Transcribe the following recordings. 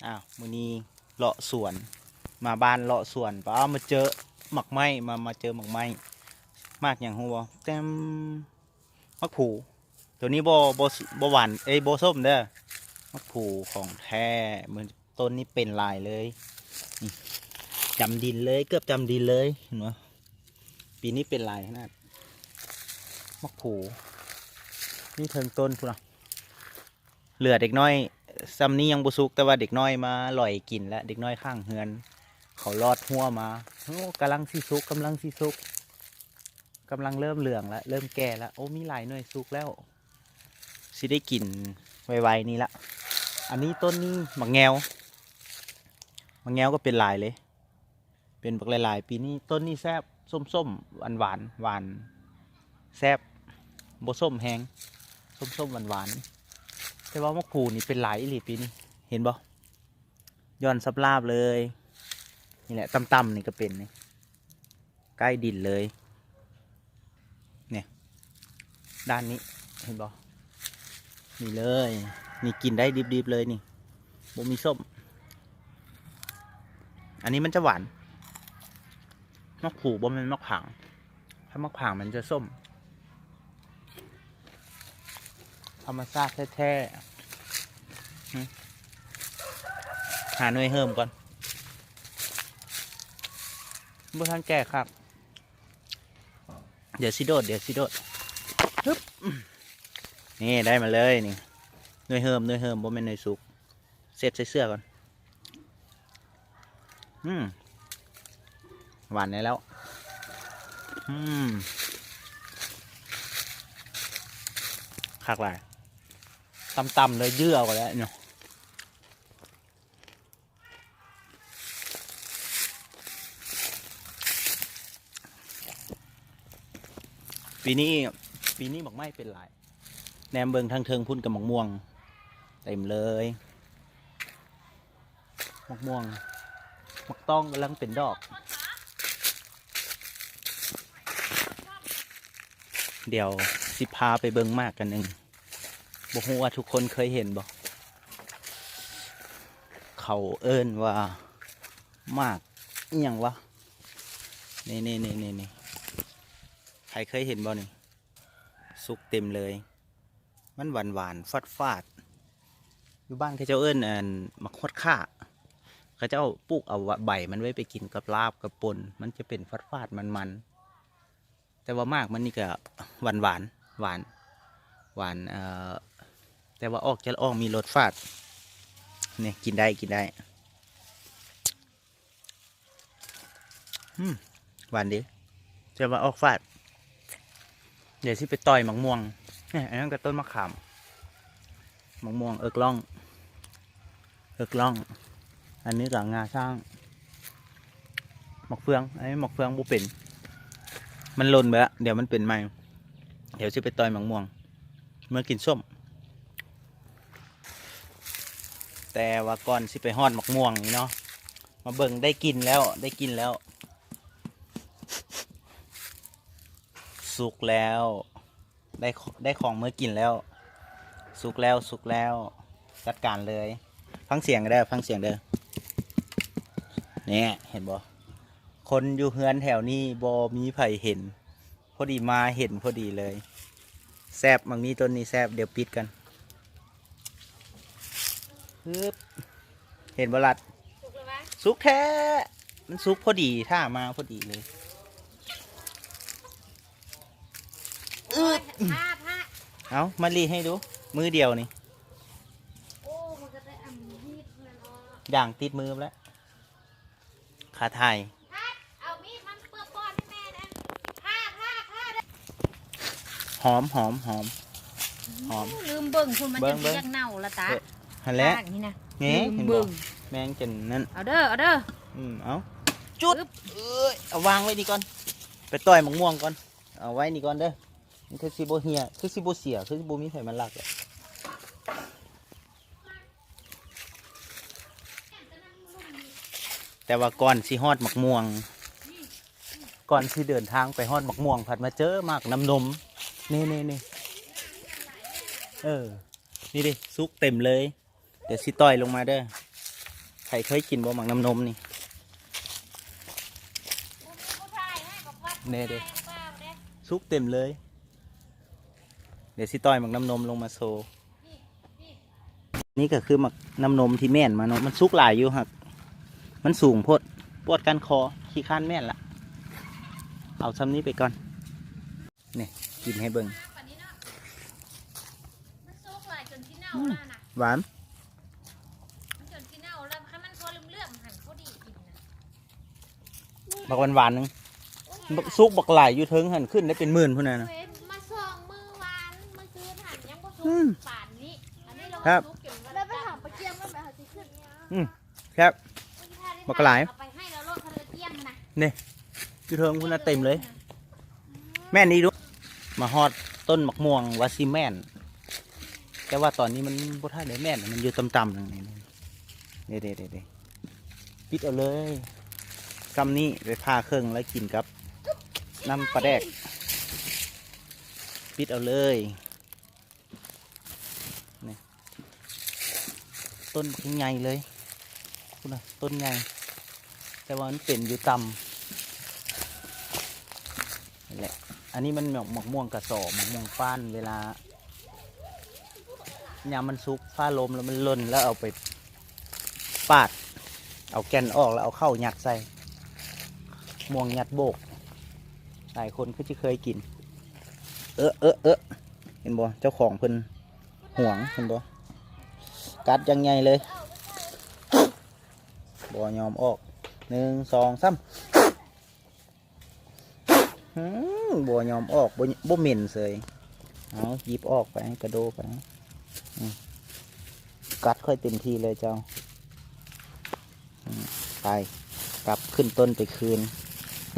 ອ້າວ ມື້ນີ້ເລາະສວນ ມາບ້ານເລາະສວນ ປ້າ ມາເຈີໝາກໄມ້ ມາ ມາເຈີໝາກໄມ້ ໝາກຫຍັງຮູ້ບໍ່? ແຕ່ມ ໝາກພູ. ໂຕນີ້ບໍ່ ບໍ່ ບໍ່ຫວານ ເອີຍ ບໍ່ສົ້ມເດີ ໝາກພູຂອງແທ້. ມື້ ຕົ້ນນີ້ເປັນຫຼາຍເລີຍ ນີ້ ຈຳດິນເລີຍ ເກືອບຈຳດິນເລີຍ ເຫັນບໍ່? ປີນີ້ເປັນຫຼາຍຂະໜາດ ໝາກພູ ນີ້ເທິງຕົ້ນພຸ້ນນະ. ເຫຼືອເດັກນ້ອຍ ຊ່ຳນີ້ຍັງບໍ່ສຸກ ແຕ່ວ່າເດັກນ້ອຍມາຫຼອຍກິນແລ້ວ ເດັກນ້ອຍຂ້າງເຮືອນ ເຂົາລອດຮົ້ວມາ. ໂອ້ ກຳລັງຊິສຸກ ກຳລັງຊິສຸກ ກຳລັງເລີ່ມເຫຼືອງແລ້ວ ເລີ່ມແກ່ແລ້ວ. ໂອ້ ມີຫຼາຍໜ່ວຍສຸກແລ້ວ ຊິໄດ້ກິນໄວໆນີ້ລະ. ອັນນີ້ຕົ້ນນີ້ໝາກແງວ ໝາກແງວກໍເປັນຫຼາຍເລີຍ ເປັນບັກຫຼາຍໆ. ປີນີ້ຕົ້ນນີ້ແຊບ ສົ້ມໆ ຫວານໆ ຫວານ ແຊບ ບໍ່ສົ້ມແຮງ ສົ້ມໆ ຫວານໆ. ແຕ່ວ່າໝາກພູນີ້ເປັນຫຼາຍອີ່ຫຼີປີນີ້ ເຫັນບໍ່? ຢ່ອນສາບລາບເລີຍ ນີ້ແຫຼະ ຕ່ຳໆ ນີ້ກໍເປັນນີ້ ໃກ້ດິນເລີຍ ນີ້ ດ້ານນີ້ ເຫັນບໍ່? ນີ້ເລີຍ ນີ້ກິນໄດ້ດິບໆ ເລີຍນີ້ ບໍ່ມີສົ້ມ. ອັນນີ້ມັນຈະຫວານ ໝາກພູບໍ່ແມ່ນໝາກຜາງ ຖ້າໝາກຜາງມັນຈະສົ້ມ ທຳມະຊາດແທ້ໆ. ຫຶ ຫາໜ່ວຍເຫີມກ່ອນ ບໍ່ທັນແກ່ຄັກ. ດຽວຊິໂດດ ດຽວຊິໂດດ ຮຶບ ນີ້ ໄດ້ມາເລີຍນີ້ ໜ່ວຍເຫີມ ໜ່ວຍເຫີມ ບໍ່ແມ່ນໜ່ວຍສຸກ. ເຊັດໃສ່ເສື້ອກ່ອນ ອືມ ຫວານແດ່ແລ້ວ ອືມ ຄັກຫຼາຍ ຕ່ຳໆ ເລີຍ ຢື້ອເອົາກໍໄດ້ເນາະ. ປີນີ້ ປີນີ້ໝາກໄມ້ເປັນຫຼາຍ ແນມເບິ່ງທາງເທິງພຸ້ນກໍໝາກມ່ວງເຕັມເລີຍ ໝາກມ່ວງ ໝາກຕ້ອງກຳລັງເປັນດອກ. ດຽວຊິພາໄປເບິ່ງໝາກກັນໜຶ່ງ ບໍ່ຮູ້ວ່າທຸກຄົນເຄີຍເຫັນບໍ່? ເຂົາເອີ້ນວ່າໝາກອີ່ຫຍັງວະ? ນີ້ໆໆໆ ໃຜເຄີຍເຫັນບໍ່ນີ້? ສຸກເຕັມເລີຍ ມັນຫວານໆ ຝາດໆ ຢູ່ບ້ານເຂົາເຈົ້າເອີ້ນ ອັນ ໝາກຮວດຂ້າ ເຂົາເຈົ້າປູກເອົາໃບມັນໄວ້ໄປກິນກັບລາບກັບປົ່ນ ມັນຈະເປັນຝາດໆ ມັນໆ. ແຕ່ວ່າໝາກມັນນີ້ກະຫວານໆ ຫວານ ຫວານ ເອີ ແຕ່ວ່າອອກຈະອອກມີລົດຝາດ ນີ້ ກິນໄດ້ ກິນໄດ້ ອືມ ຫວານດີ ແຕ່ວ່າອອກຝາດ. ດຽວຊິໄປຕ່ອຍໝາກມ່ວງ ນີ້ ອັນນັ້ນກະຕົ້ນໝາກຂາມ ໝາກມ່ວງເອິກລ່ອງ ເອິກລ່ອງ ອັນນີ້ກະງາຊ້າງ ໝາກເຟືອງ ອັນນີ້ໝາກເຟືອງບໍ່ເປັນ ມັນຫຼົ່ນໄປລະ ດຽວມັນເປັນໃໝ່. ດຽວຊິໄປຕ່ອຍໝາກມ່ວງເມືອກິນສົ້ມ ແຕ່ວ່າກ່ອນຊິໄປຮອດໝາກມ່ວງນີ້ເນາະ ມາເບິ່ງ ໄດ້ກິນແລ້ວ ໄດ້ກິນແລ້ວ ສຸກແລ້ວ ໄດ້ ໄດ້ຂອງເມືອກິນແລ້ວ ສຸກແລ້ວ ສຸກແລ້ວ ຈັດການເລີຍ. ຟັງສຽງເດີ ຟັງສຽງເດີ ນີ້ ເຫັນບໍ່? ຄົນຢູ່ເຮືອນແຖວນີ້ບໍ່ມີໃຜເຫັນ ພໍດີມາເຫັນພໍດີເລີຍ. ແຊບ ໝາກມີຕົ້ນນີ້ແຊບ ດຽວປິດກ່ອນ ຮຶບ ເຫັນບໍ່ລັດ? ສຸກແລ້ວວະ? ສຸກແທ້ ມັນສຸກພໍດີ ຖ້າມາພໍດີເລີຍ. ອືດ ໂອ້ຍ ພາ ພາ ເອົາ ມາລີໃຫ້ດູ ມືດຽວນີ້ ໂອ້ ມັນກໍໄດ້ອັນມີດເພື່ອນເນາະ ຢ່າງຕິດມືແລ້ວ ຂາຖ່າຍ ພັດ ເອົາມີດມາເປືອກປ້ອນໃຫ້ແມ່ນະ ພາ ພາ ພາ ຫອມ ຫອມ ຫອມ ຫອມ ລືມເບິ່ງພຸ້ນ ມັນ ເບິ່ງ ຈັ່ງຊິ ເບິ່ງ ຢາກເນົ່າລະຕາ ເອີ ຫັ້ນແຫຼະ ນີ້ນະ ນີ້ ລືມເບິ່ງ ເຫັນບໍ່? ແມງຈົນນັ້ນ ເອົາເດີ ເອົາເດີ ອືມ ເອົາ ຈຸດ ເອີຍ ເອົາວາງໄວ້ນີ້ກ່ອນ ໄປຕ່ອຍໝາກມ່ວງກ່ອນ ເອົາໄວ້ນີ້ກ່ອນເດີ ມັນຄືຊິບໍ່ເຫ່ຍ ຄືຊິບໍ່ເສຍ ຄືຊິບໍ່ມີໃຜມາລັກແຫຼະ. ແຕ່ວ່າກ່ອນຊິຮອດໝາກມ່ວງ ກ່ອນຊິເດີນທາງໄປຮອດໝາກມ່ວງ ພັດມາເຈີໝາກນ້ຳນົມ ນີ້ໆໆ ເອີ ນີ້ເດ້ ສຸກເຕັມເລີຍ. ດຽວຊິຕ່ອຍລົງມາເດີ. ໃຜເຄີຍກິນບໍ່ ໝາກນ້ຳນົມນີ້? ແນ່ເດ້ ສຸກເຕັມເລີຍ. ດຽວຊິຕ່ອຍໝາກນ້ຳນົມລົງມາໂຊ. ນີ້ກໍຄືໝາກນ້ຳນົມທີ່ແມ່ນມາເນາະ, ມັນສຸກຫຼາຍຢູ່ ຫາກມັນສູງໂພດ ປວດກັນຄໍ ຂີ້ຄ້ານແມ່ນລະ. ເອົາຊ່ຳນີ້ໄປກ່ອນ. ນີ້ ກິນໃຫ້ເບິ່ງ. ມັນສຸກຫຼາຍຈົນຊິເນົ່າແລ້ວນະ. ຫວານ. ມັນຈົນຊິເນົ່າແລ້ວ ຄັນມັນພໍເຫຼື້ອມໆຫັ້ນ ພໍດີກິນນະ. ບັກຫວານໆໜຶ່ງ ໂອ້ຍ ສຸກບັກຫຼາຍຢູ່ເທິງຫັ້ນ ຂຶ້ນໄດ້ເປັນໝື່ນພຸ້ນນະ. ເອີຍ ມາສອງມື້ວານ ມື້ຄືນຫັ້ນ ຍັງບໍ່ສຸກ ອືມ ປານນີ້. ອັນນີ້ລາວ ຄັບ ສຸກຈົນວ່າ ແລ້ວໄປຫາປາກຽມມັນ ໄປຫາຊິຂຶ້ນ. ອືມ ແຊບ ບັກຫຼາຍ ເອົາໄປໃຫ້ລາວໂລດ ຄັນລາວກຽມຫັ້ນນະ. ນີ້ ຢູ່ເທິງພຸ້ນນະ ເຕັມເລີຍ. ແມ່ນອີ່ດຸ. ມາຮອດຕົ້ນໝາກມ່ວງວ່າຊິແມ່ນ ແຕ່ວ່າຕອນນີ້ມັນບໍ່ທັນໄດ້ແມ່ນ ມັນຢູ່ຕ່ຳໆ ນີ້ ນີ້ ນີ້ ປິດເອົາເລີຍ. ຊ່ຳນີ້ໄປຜ່າເຄິ່ງແລ້ວກິນກັບນ້ຳປາແດກ. ປິດເອົາເລີຍ. ນີ້ ຕົ້ນບັກໃຫຍ່ເລີຍ ພຸ້ນນະ ຕົ້ນໃຫຍ່ ແຕ່ວ່າມັນເປັນຢູ່ຕ່ຳນັ້ນແຫຼະ. ອັນນີ້ມັນໝາກ ໝາກມ່ວງກະສໍ ໝາກມ່ວງປ້ານ ເວລາຍາມມັນສຸກ ຟ້າລົມແລ້ວມັນຫຼົ່ນ ແລ້ວເອົາໄປປາດ ເອົາແກ່ນອອກ ແລ້ວເອົາເຂົ້າຍັດໃສ່ ໝາກມ່ວງຍັດໂບກ. ຫຼາຍຄົນຄືຊິເຄີຍກິນ. ເອີ ເອີ ເອີ ເຫັນບໍ່ ເຈົ້າຂອງເພິ່ນຫວງ ເຫັນບໍ່ ກັດຢ່າງໃຫຍ່ເລີຍ ບໍ່ຍອມອອກ. ໜຶ່ງ ສອງ ສາມ. ຫືມ ບໍ່ຍອມອອກ ບໍ່ ບໍ່ເໝັນເສີຍ. ເອົາ ຫຍິບອອກໄປ ກະໂດໄປ. ອືມ ກັດຂ້ອຍເຕັມທີ່ເລີຍເຈົ້າ. ອືມ ໄປ ກັບຂຶ້ນຕົ້ນໄປຄືນ.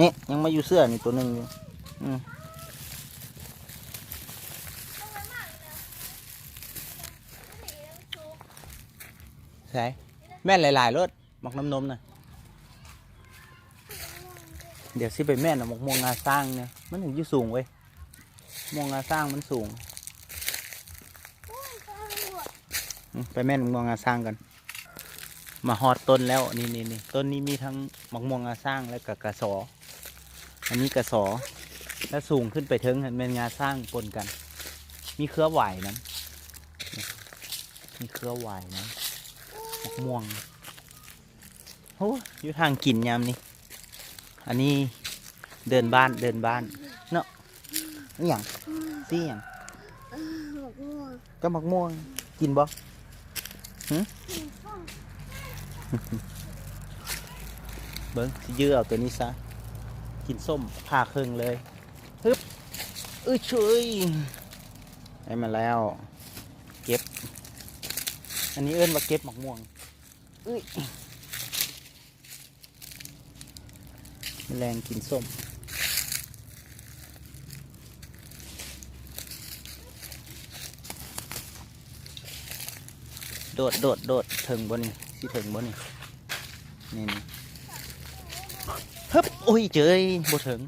ນີ້ ຍັງມາຢູ່ເສື້ອນີ້ໂຕໜຶ່ງຢູ່. ອືມ ໃສ ແມ່ນຫຼາຍໆໂລດ ໝາກນ້ຳນົມນະ. ດຽວຊິໄປແມ່ນເອົາໝາກມ່ວງງາຊ້າງນີ້ ມັນເຫັນຢູ່ສູງເວີຍ. ໝາກມ່ວງງາຊ້າງມັນສູງ. ອືມ ໄປແມ່ນໝາກມ່ວງງາຊ້າງກັນ. ມາຮອດຕົ້ນແລ້ວ ນີ້ໆໆ ຕົ້ນນີ້ມີທັງໝາກມ່ວງງາຊ້າງ ແລ້ວກະກະສໍ. ອັນນີ້ກະສໍ ແລ້ວສູງຂຶ້ນໄປເທິງຫັ້ນແມ່ນງາຊ້າງປົນກັນ. ມີເຄືອຫວາຍນຳ ມີເຄືອຫວາຍນຳ ໝາກມ່ວງ. ໂອ້ ຢູ່ທາງກິນຍາມນີ້. ອັນນີ້ເດີ່ນບ້ານ ເດີ່ນບ້ານເນາະ. ອີ່ຫຍັງ? ສີຫຍັງ? ໝາກມ່ວງ. ກັບໝາກມ່ວງ ກິນບໍ່? ຫື? ເບິ່ງ ຊິຢື້ອເອົາໂຕນີ້ຊະ. ກິນສົ້ມ ຜ່າເຄິ່ງເລີຍ. ຮຶບ ອຶ ເຊີຍ ໄດ້ມາແລ້ວ. ເກັບ ອັນນີ້ເອີ້ນວ່າເກັບໝາກມ່ວງ. ອຶ ແລງກິນສົ້ມ. ໂດດ ໂດດ ໂດດ ເຖິງບໍ່ນີ້? ຊິເຖິງບໍ່ນີ້? ນີ້ ນີ້ ຮຶບ ໂອ້ຍ ເຈີຍ ບໍ່ເຖິງ.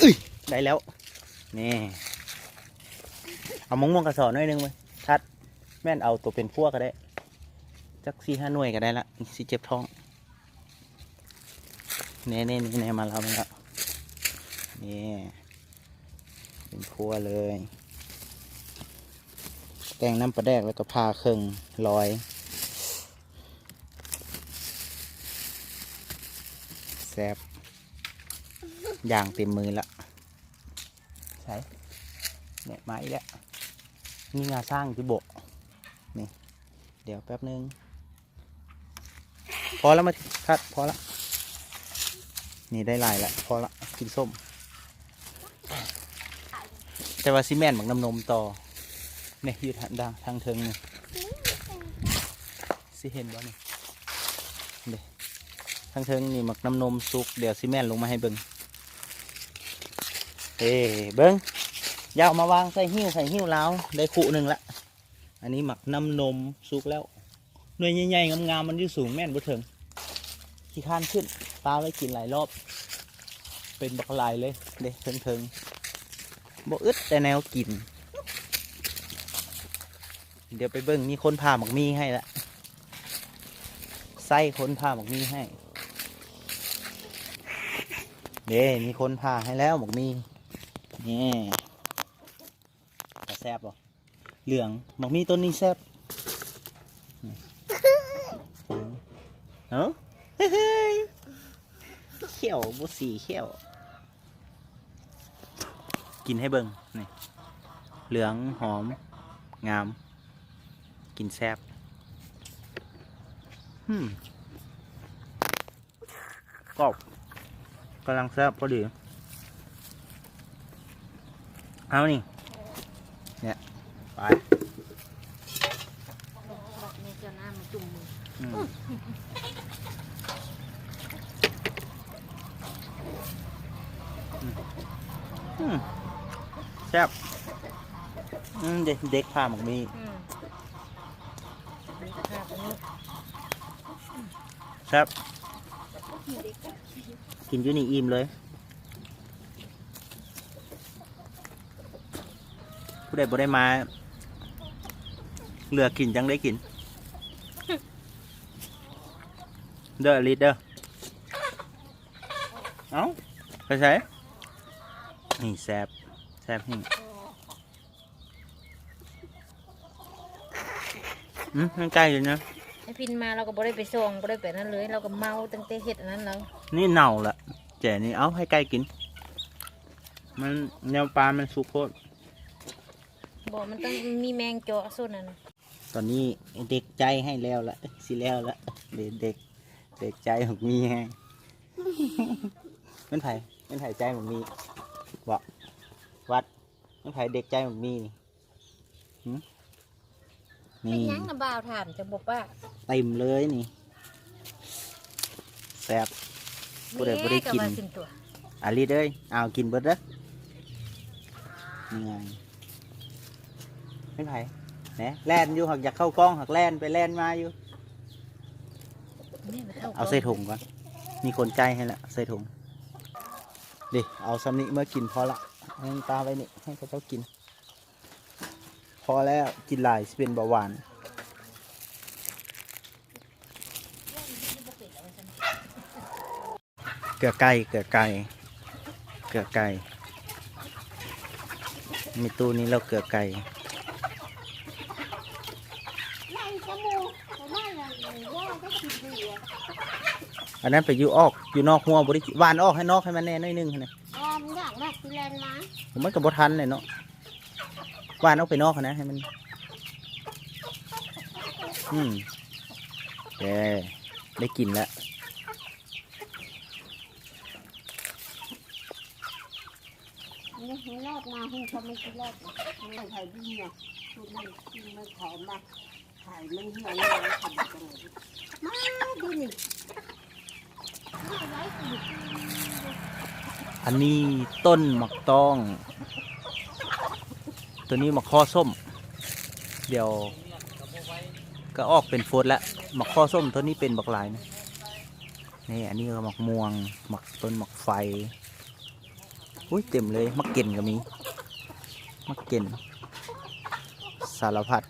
ອຶ ໄດ້ແລ້ວ ນີ້. ເອົາມະມ່ວງກະສອນໜ້ອຍໜຶ່ງໄວ້ ທັດ ແມ່ນເອົາໂຕເປັນພົວກໍໄດ້ ຈັກສີ່ຫ້າໜ່ວຍກໍໄດ້ລະ ຊິເຈັບທ້ອງ. ແນ່ໆໆ ມາແລ້ວ ມາແລ້ວ ນີ້ ເປັນພົວເລີຍ. ແກງນ້ຳປາແດກ ແລ້ວກໍຜ່າເຄິ່ງລອຍ ແຊບ ຢ່າງເຕັມມືລະ. ໃສ ແນະ ມາອີກແລ້ວ. ມີງາຊ້າງຕິບໍ? ນີ້ ດຽວແປັບໜຶ່ງ. ພໍລະ ມາ ຄັດ ພໍລະ. ນີ້ໄດ້ຫຼາຍລະ ພໍລະ ກິນສົ້ມ. ແຕ່ວ່າຊິແມ່ນໝາກນ້ຳນົມຕໍ່. ນີ້ ຢູ່ທາງ ທາງເທິງນີ້ ຊິເຫັນບໍ່ນີ້? ເດ້ ທາງເທິງນີ້ໝາກນ້ຳນົມສຸກ ດຽວຊິແມ່ນລົງມາໃຫ້ເບິ່ງ. ເອີ ເບິ່ງ ຢ່າເອົາມາວາງໃສ່ຫິ້ວ ໃສ່ຫິ້ວລາວ ໄດ້ຄຸໜຶ່ງລະ. ອັນນີ້ໝາກນ້ຳນົມສຸກແລ້ວ ໜ່ວຍໃຫຍ່ໆ ງາມໆ ມັນຢູ່ສູງ ແມ່ນບໍ່ເຖິງ ຂີ້ຄ້ານຂຶ້ນ. ປາໄວ້ກິນຫຼາຍລອບ ເປັນບັກຫຼາຍເລີຍເດ້ ເທິງໆ ບໍ່ອຶດແຕ່ແນວກິນ. ດຽວໄປເບິ່ງ ມີຄົນຜ່າໝາກມີໃຫ້ລະ ໃສ່ຄົນຜ່າໝາກມີໃຫ້ເດ້. ມີຄົນຜ່າໃຫ້ແລ້ວໝາກມີ ນີ້ ຕາແຊບບໍ່? ເຫຼືອງ ໝາກມີຕົ້ນນີ້ແຊບ. ເອົ້າ ເອີຍ ຂ້ຽວບໍ່ສີຂ້ຽວ. ກິນໃຫ້ເບິ່ງ ນີ້ ເຫຼືອງ ຫອມ ງາມ ກິນແຊບ. ຫືມ ກອບ ກຳລັງແຊບພໍດີ. ເອົານີ້ ເນຍ ໄປ ນີ້ເຈົ້ານ້ຳມາຈຸ່ມມື. ອືມ ອືມ ແຊບ. ອືມ ເດັກ ເດັກຜ່າໝາກມີ. ອືມ ເດັກຜ່າໝາກມີ ແຊບ. ກິນຢູ່ນີ້ອີ່ມເລີຍ. ຜູ້ໃດບໍ່ໄດ້ມາ ເຫຼືອກິນຈັ່ງໄດ້ກິນ ເດີ ອາລິດເດີ. ເອົ້າ ໄປໃສ? ນີ້ແຊບ ແຊບແຮງ. ອືມ ໃຫ້ໄກ່ກິນນະ. ໄອ້ພິນມາ ລາວກໍບໍ່ໄດ້ໄປສ່ອງ ບໍ່ໄດ້ໄປນັ້ນເລີຍ ລາວກໍເມົາຕັ້ງແຕ່ເຮັດອັນນັ້ນແລ້ວ. ນີ້ເນົ່າລະ ແຈນີ້ ເອົາໃຫ້ໄກ່ກິນ. ມັນ ແນວປາມັນສຸກໂພດ. ບໍ່ ມັນຕ້ອງມີແມງເຈາະໂຊນນັ້ນນະ. ຕອນນີ້ເດັກໃຈໃຫ້ແລ້ວລະ ຊິແລ້ວລະ ເດັກ ເດັກ ເດັກໃຈໝາກມີໃຫ້. ແມ່ນໃຜ? ແມ່ນໃຜໃຈໝາກມີ? ເບາະ ວັດ ແມ່ນໃຜເດັກໃຈໝາກມີນີ້? ຫື? ນີ້ ເປັນຫຍັງນະບ່າວ ຖາມຈັ່ງບໍ່ປາກ? ເຕັມເລີຍນີ້ ແຊບ. ຜູ້ໃດບໍ່ໄດ້ກິນ ອາລິດເອີຍ ເອົາກິນເບິດເດີ. ເມື່ອຍ ແມ່ນໃຜ? ແໜ ແລ່ນຢູ່ ຫາກຢາກເຂົ້າກ້ອງ ຫາກແລ່ນໄປແລ່ນມາຢູ່. ເອົາໃສ່ຖົງກ່ອນ ມີຄົນໃຈໃຫ້ລະ ໃສ່ຖົງ. ເດ ເອົາຊ່ຳນີ້ເມືອກິນພໍລະ ໃຫ້ຕາໄວ້ນີ້ ໃຫ້ເຂົາເຈົ້າກິນ. ພໍແລ້ວ ກິນຫຼາຍຊິເປັນເບົາຫວານ. ເກືອໄກ່ ເກືອໄກ່ ເກືອໄກ່ ມີຕູ້ນີ້ແລ້ວເກືອໄກ່. ອັນນັ້ນໄປຢູ່ອອກ ຢູ່ນອກຮົ້ວ ບໍ່ໄດ້ຫວ່ານອອກໃຫ້ນອກໃຫ້ມັນແດ່ໜ້ອຍໜຶ່ງຫັ້ນນະ. ມັນກໍບໍ່ທັນແຫຼະເນາະ. ຫວ່ານອອກໄປນອກຫັ້ນນະ ໃຫ້ມັນ ອືມ ເອີ ໄດ້ກິນແລ້ວ. ນີ້ລອດມາ ຮູ້ຊະມັນຊິລອດ ມັນໃຜດີນະ ຊຸດນັ້ນກິນມັນຂອມມາ. ອັນນີ້ຕົ້ນໝາກຕ້ອງ ໂຕນີ້ໝາກຄໍ້ສົ້ມ ດຽວກໍອອກເປັນຟົດລະ. ໝາກຄໍ້ສົ້ມໂຕນີ້ເປັນບັກຫຼາຍນະ. ນີ້ ອັນນີ້ກໍໝາກມ່ວງ ໝາກ ຕົ້ນໝາກໄຟ. ອຸ້ຍ ເຕັມເລີຍ ໝາກເກັນກໍມີ ໝາກເກັນ ສາລະພັດ.